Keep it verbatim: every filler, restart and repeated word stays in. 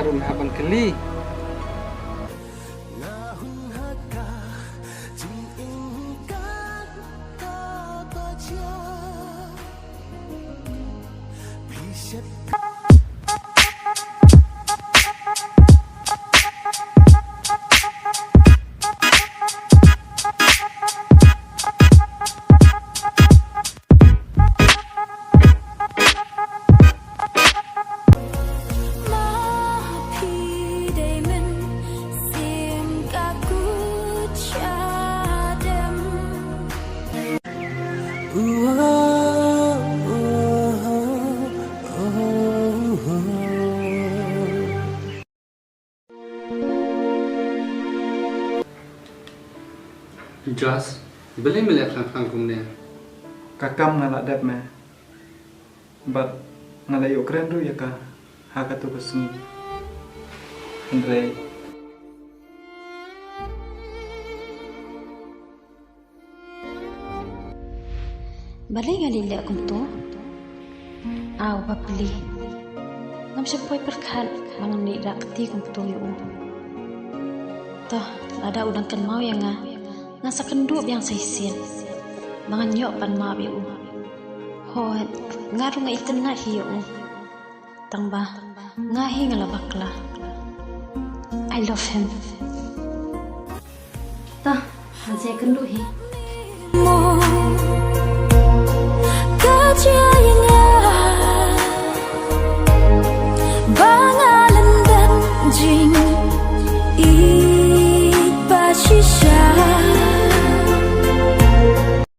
Ruh me hap ban kylli. Josh, balei me leh khlangkhlangkam kumne? Ka kam nga la dep me. Bad nga la ïoh kren ruh ïa ka ha katu ka sngi. Hynrei balei nga leh kumtu? Aw bapli. Ngam shym poi pyrkhat ba ngan leh da kti kumtu ïa u. To, lada u dang kynmaw ïa nga, nga sa kynduh biang sa shisien ba ngan ïoh ban map ïa u. Hooid, nga ruh nga itynnad hi ïa u. Tang ba nga hi nga la bakla. I love him. Ta, ha je kynduh hi.